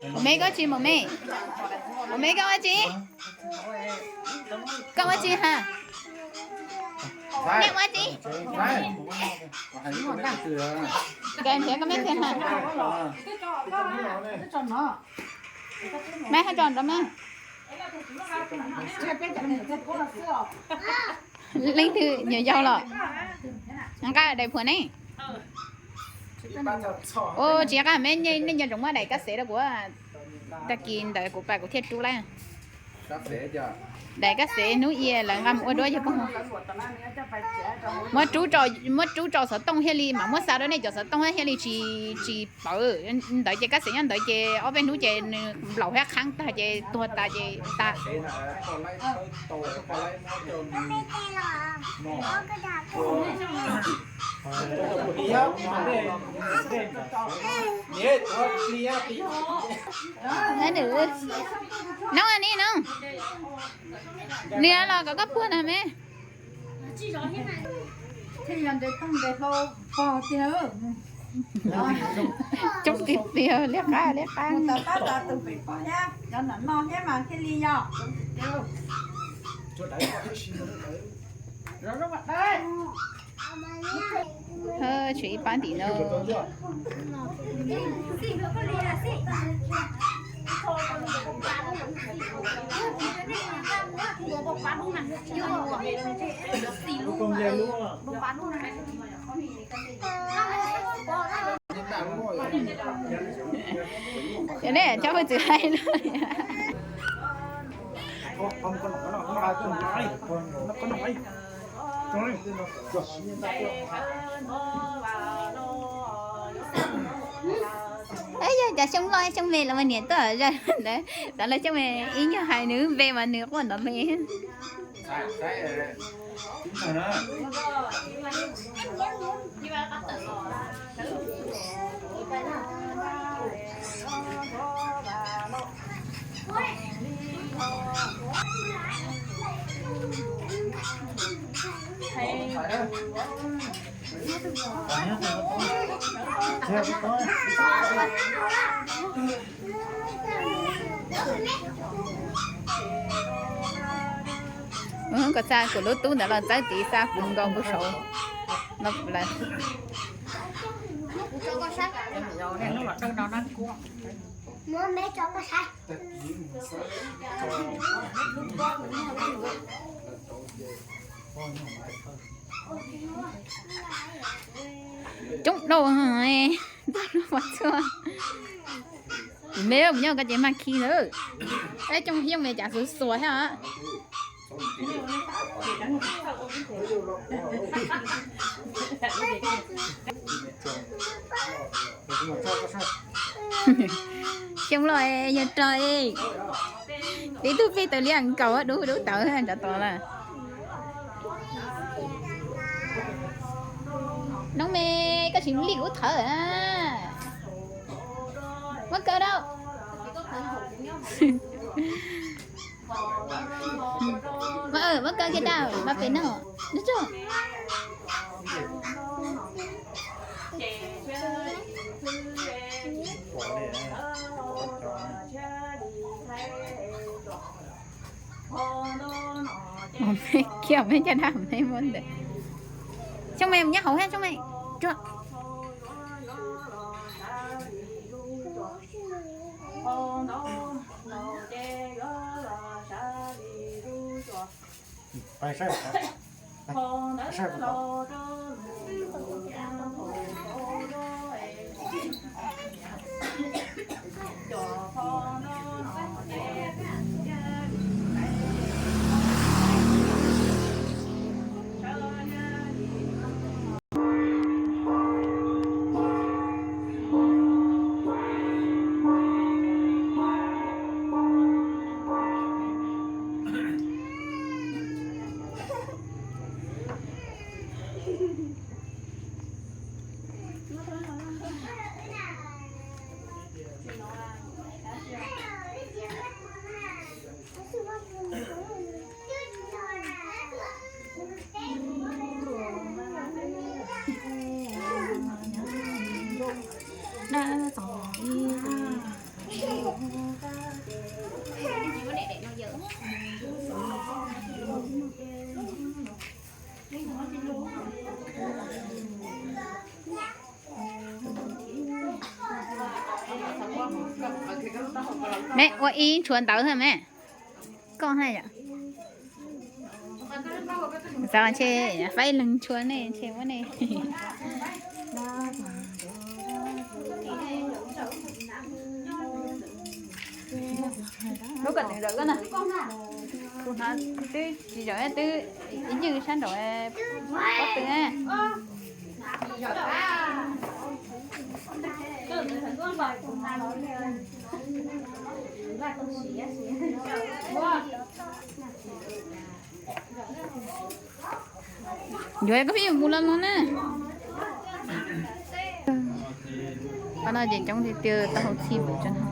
Ua me koj tsis mus me. Ua me koj ua tsi? Koj ua tsi ha? Nej ua tsi? Nkawd nrhiav koj me thiab ha. Maj haj tso nrov maj. Leej twg nyuam yaus los? Nqa daim phuam ne. Ua tsis qab me, nej nco ntsoov muab daim kab xev rau kuv. Tag kis ntawd kuv pais kuv thiaj rub lawm. Daim kab xev hnub ib lawv nqa mus ua duab yog poj. Muab rub, muab rub rau xov tooj thiaj li, mas muab xa rau nej cov xov tooj thiaj li tsis, tsis pawv. Ntawd ces kab xev nyob ntawd ces ob peb hnub ces nws nplaum thiab qhab tag ces tuag tas ces tas. Nws, nws, nws los kom koj puag na me. Coob tiag tiag, liab qab liab qab. Tshuav ib pab tim no. Cov nej cov hwj txwv hais lus. Yog cov xyoo loj xyoo me los mas niam tuaj zaj ntawd, xav los xyoo me ib nyuag hais nws npe mas nws quaj ntov me. Koj xa kuv lub tub ntawd los txawb tid, xa kuv nkaus kuv saud no lawm. Coob dhau, txog lub qhov tsua. Kuv me mus nyob koj ces mag khi lawm. Eb, coob yooj me cas xuav xuav thiab. Xyoo loj yog rog, peb tug peb tawv liab nkaus dub dub tawv nrov tod lawm. Noob me, koj tsis li kuv thawv na. Muab kaw rau. Muab kaw kiag rau, mas pem no. Nub tso. Kiag me caj dab me muab ntawd. Xyoo me mus nyob hauv thiab xyoo me. Tsuag. Me ua ib tshuav ntawv thiab me. Koj haj yom. Xav ntshe faib leeg tshuav nej ntshe muab nej. Lub kom teem zawm koj na. Kuv hnov twb tsis zawm twb ib ncwg sab nraum pob tw na. Yuav koj pheej yuav mus los no na. Qhov no ces coob tiag tiag, tau hauv txhij npaum tso no.